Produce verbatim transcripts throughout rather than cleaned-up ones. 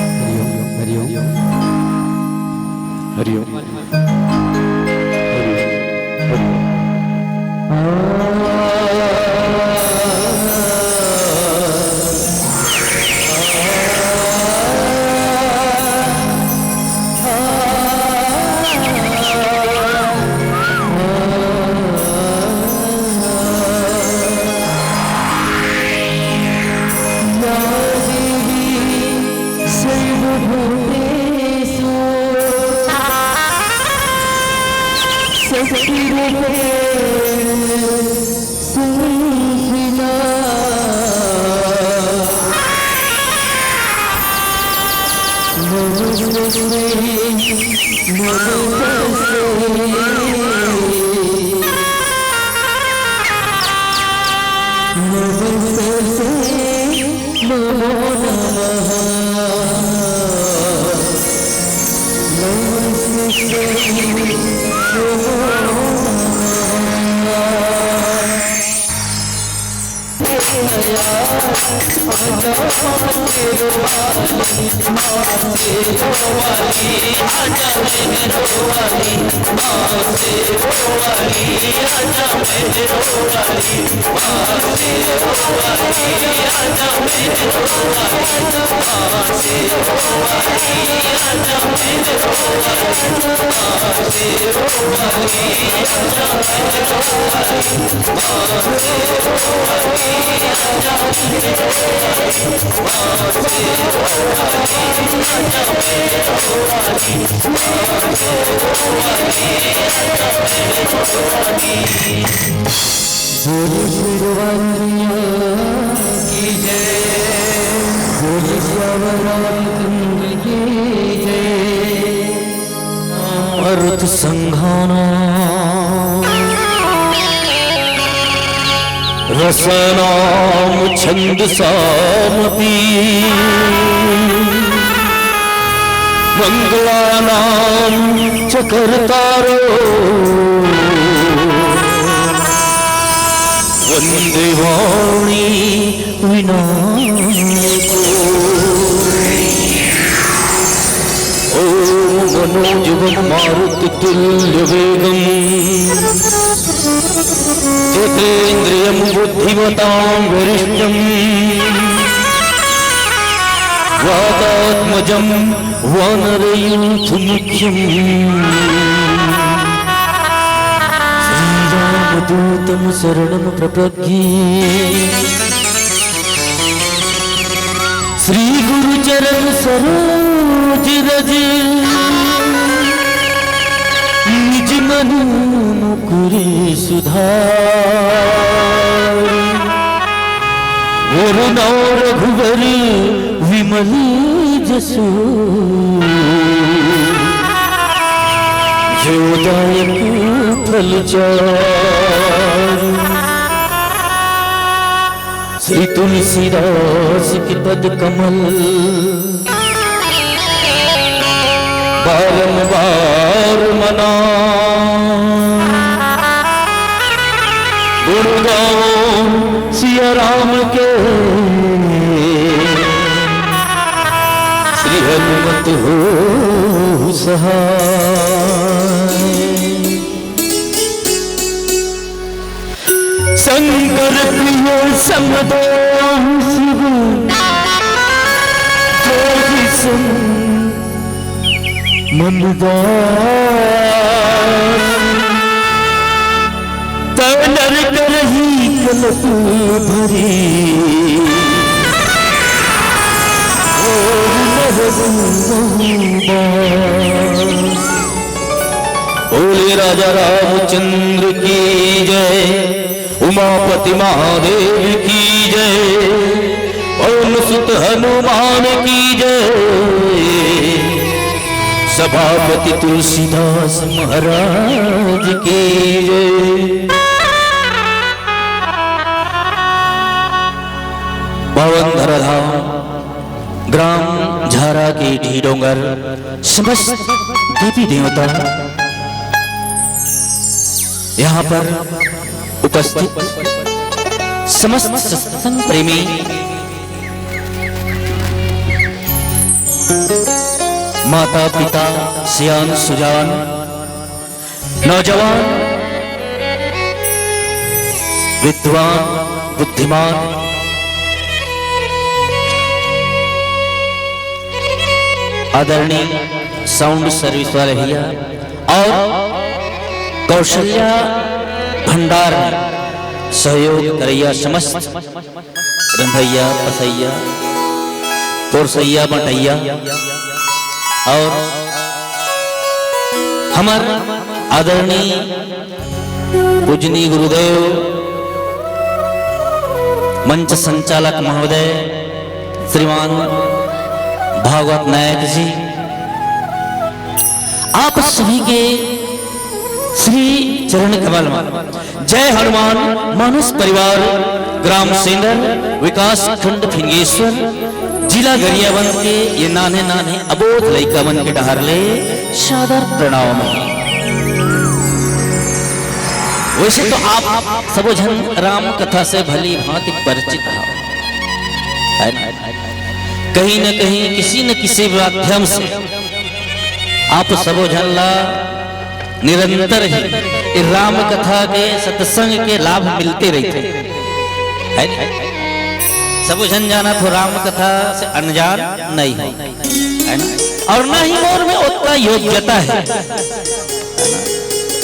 हरि ओम, हरि ओम, हरि ओम। या देवी सर्वभूतेषु शक्तिरूपेण संस्थिता। नमस्तस्यै, नमस्तस्यै, नमस्तस्यै नमो नमः। नमस्तस्यै नमो नमः। बोलो शेरवालिया की जय, बोलो सियावर रामचंद्र की जय। मारुत संघाना रसानाम छंद सामपि मंगलानाम च कर्तारो वंदे वाणी विनायको। ओम मनोजवम मारुत तुल्य वेगम जितेंद्रियं बुद्धिमतां वरिष्ठं वातात्मजं वानरयूथमुख्यं श्रीरामदूतं शरणं प्रपद्ये। श्री गुरु चरण सरोज रज निज मन मुकुर सुधार। मोर नौ रघुवर विमल जसु, जो दायक फल चार। श्री तुलसीदास के पद कमल बारंबार मना। गुण गाओ सिया राम के, श्री हनुमत हो सहाय। शंकर प्रिय समदोह शिव, जोगी संग मन उदास। तनर करही कलप भरी, और नरक नहीं बास। बोले राजा रामचंद्र की जय, उमापति महादेव की जय, पवन सुत हनुमान की जय, सभापति तुलसीदास महाराज की जय। पावन धराधाम ग्राम झारा के ढीडोंगर समस्त देवी देवता, यहाँ पर उपस्थित समस्त सत्संग प्रेमी, माता पिता, सियान सुजान, नौजवान, विद्वान, बुद्धिमान, आदरणीय साउंड सर्विस वाले भैया और कौशल्या भंडार में सहयोग करैया समस्त रंधैया, पसैया, पोरसैया, बटैया और हमर आदरणीय पूजनीय गुरुदेव, मंच संचालक महोदय, श्रीमान भागवत नायक जी, आप सभी के श्री चरण कमल में जय हनुमान। मानस परिवार, ग्राम सेंदर, विकास खंड फिंगेश्वर, जिला गरियाबंद के ये नान्हे नान्हे अबोध लइका मन के डहर ले सादर प्रणाम हे। वैसे तो आप सबो झन राम कथा से भली भांति परिचित हव, है ना? कहीं न कहीं, किसी न किसी माध्यम से आप सबो झन ला निरंतर ही ये राम कथा के सत्संग के लाभ मिलते रहिथे, है ना? सबो झन जानत हो, राम कथा से अनजान नहीं हो, है ना? और ना ही मोर में ओतका योग्यता है,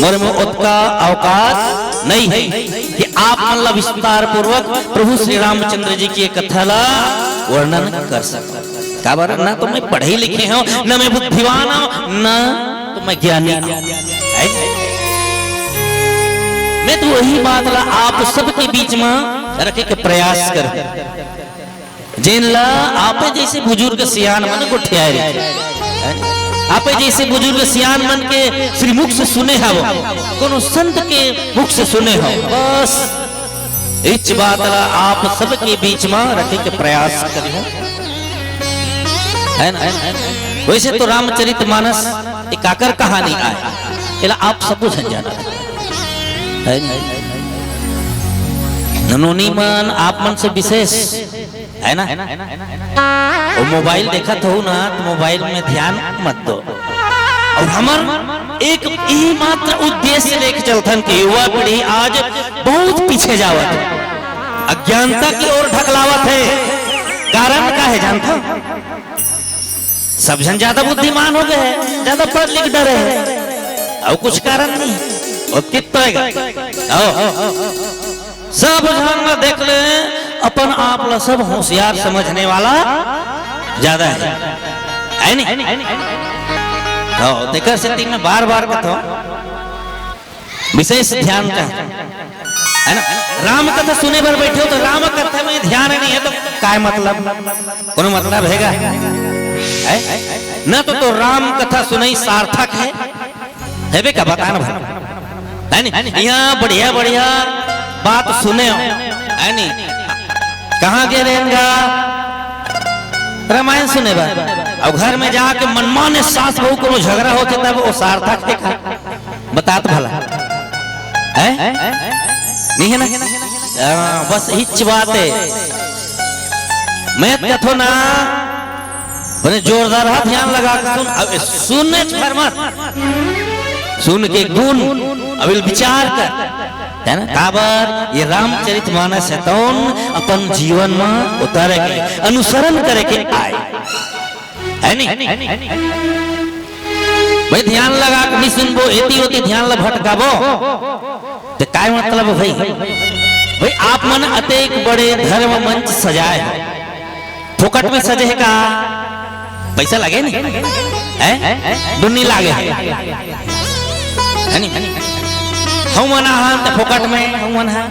मोर में ओतका औकात नहीं है कि आप मन ला विस्तार पूर्वक प्रभु श्री रामचंद्र जी की ये कथा ला वर्णन कर सकूं। काबर, ना तो मैं पढ़े लिखे हूं, ना मैं बुद्धिमान हूं, ना तो मैं ज्ञानी हूं। है? मैं तो वही बात ला आप सबके बीच में रखे के प्रयास करूं। जेन ला आपे जैसे बुजुर्ग सियान मन गोठियाए रहिथे। आपे जैसे बुजुर्ग सियान मन के श्रीमुख से सुने हव, कोनो संत के मुख से सुने हव, बस इच बात ला आप सबके बीच में रखे के प्रयास करिहूं, है ना? वैसे तो रामचरित मानस एक आकर कहानी आय, एला आप सब झन जानत है ना? नोनी मन, आप मन से विशेष, है ना? वो मोबाइल देखत हो ना, तो मोबाइल में ध्यान मत दो। और हमर एक ही मात्र उद्देश्य लेके चलथन कि युवा पीढ़ी आज बहुत पीछे जावत है, अज्ञानता की ओर ढकलावत है। कारण का है जानथो? सब झन ज्यादा बुद्धिमान हो गए हैं, ज्यादा पढ़ लिख डरे हैं, और कुछ कारण नहीं। और कितना है? आओ, सब झन ला देख ले, अपन आप ला सब होशियार समझने वाला ज्यादा है, है नहीं? हाँ, तेकर सेती मैं बार बार कहता हूँ, विशेष ध्यान का, है ना? राम कथा सुने बर बैठे हो तो राम कथा में ध्यान नहीं है तो काय मतलब? कोनो मतलब हेगा? है? न तो, तो राम कथा सुनई सार्थक है, हेबे का बता ना भाई, है नी? यहाँ बढ़िया बढ़िया बात सुने हो, है नी? कहाँ गे रहेन गा? रामायण सुने बर। अब घर में जाके मनमाने सास बहू कोनो झगड़ा होथे तब वो सार्थक हे का? बतात भला। है? नहीं है ना? हाँ, बस इच बात है। मैं कथो ना, बने जोरदार हा ध्यान लगा के सुन। अब सुनने फरमत, सुन के गुन, अब विचार कर, है ना? काबर ये रामचरित मानस हे, तौन अपन जीवन में उतारे के, अनुसरण करे के आय, है नी? भाई ध्यान लगा के नहीं सुनबो, एती ओती ध्यान ला भटकाबो, तो काय मतलब भाई? भाई आप मन अतेक बड़े धर्म मंच सजाए हो, फोकट में सजे हे का? पैसा लगे नी? हैं? दुन्नी लागे हे। है नी? हम मना हा तो फोकट में हम मना हा।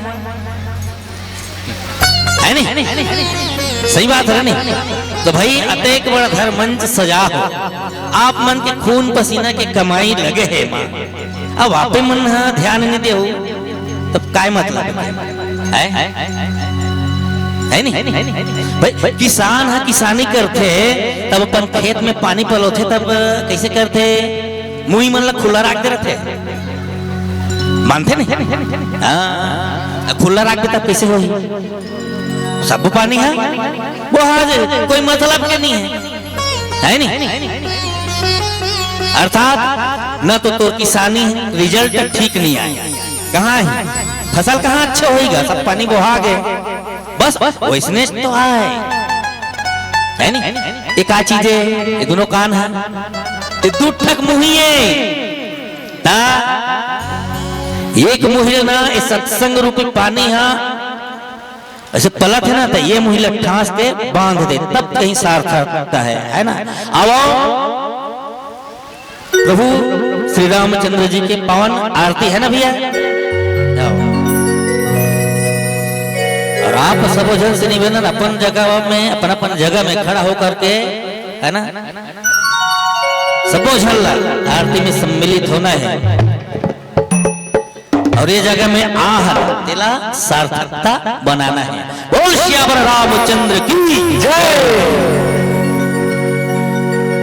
है नी? सही बात है नी? तो भाई अतेक बड़ा धर्म मंच सजा हो, आप मन के खून पसीना के कमाई लगे हे माँ, अब आपे मन हा ध्यान नहीं देहू, तब काय मतलब है? है नी? भाई, किसान हा किसानी करथे, तब अपन खेत में पानी पलोथे, तब कैसे करथे? मुही मन ला खुला राख दे रथे, मानथे नहीं? हाँ, खुला राख दे तब कैसे होही? सब पानी है, वो आज कोई मतलब के नहीं है, है नी? अर्थात न तो तोर किसानी result ठीक नहीं आए, कहाँ है फसल, कहाँ अच्छा होएगा, सब पानी बहा गए। बस वैसने तो आए, है नी? एक आ चीज है, ये दोनों कान है, ये दू ठक मुही है, ता एक मुही ना, ये सत्संग रूपी पानी हा, ऐसे पलत है ना, तो ये मुही ला ठांस दे, बांध दे, तब कहीं सार्थकता है, है ना? आओ, प्रभु श्री रामचंद्र जी के पावन आरती है ना भैया, जाओ। और आप सबो झन से निवेदन, अपन जगह में, अपन अपन जगह में खड़ा होकर के, है ना, सबो झन ला आरती में सम्मिलित होना है। और ये जगह में आह तेला सार्थकता बनाना है। बोल सियावर रामचंद्र की जय।